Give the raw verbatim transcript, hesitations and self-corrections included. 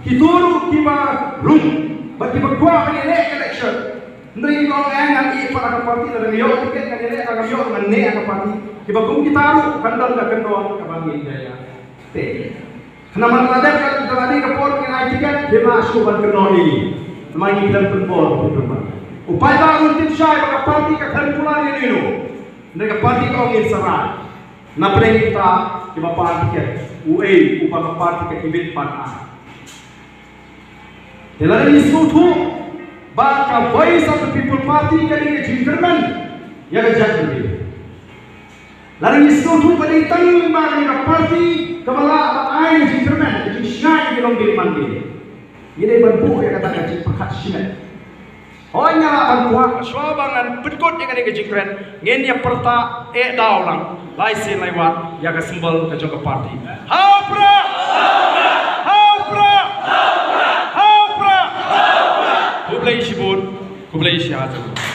Kito ruh kiba rung bad kiba kwah ban ïaleh election. Hynrei ki ong, eh, ngan ïeh pat ha ka party, lada nga ïoh tiket ngan ïaleh, lada ngam ïoh ngan neh ha ka party. Kiba kum kita ruh kan don ka kyndon kaba ngin ïa ïa. Te. Khnang ba lada ka, lada ka por ngan ai tiket, te ma shu ban kynnoh ïa ngi. Namar ngi khlem pynbor, pynbor. U paidbah ruh tip shai ba ka party ka khlem kular ïa ngi ruh. Hynrei ka party ka ong ngin sa rai. Na pdeng kita kiba pan tiket, uei uba ka pan tiket i bit pan ai. Te lada ngi sngewthuh ba ka Voice of the People Party ka dei ka jingkyrmen ïa ka jaitbynriew. Lada ngi sngewthuh ba dei tang lyngba kane ka party kaba lah ban ai ka jingkyrmen, ka jingshngaiñ ïa ki longdien mandien. Ngi dei ban buh ïa kata ka jingpyrkhat shimet. Hooid, nga lah ban kwah, shuwa ba ngan pynkut ïa kane ka jingkren, ngin ïa pyrta eh daw lang lai sien lai wat ïa ka symbol ka jong ka party. Ha u Prah! Ha u Prah! Ha u Prah! Khublei shibun, khublei shihajar.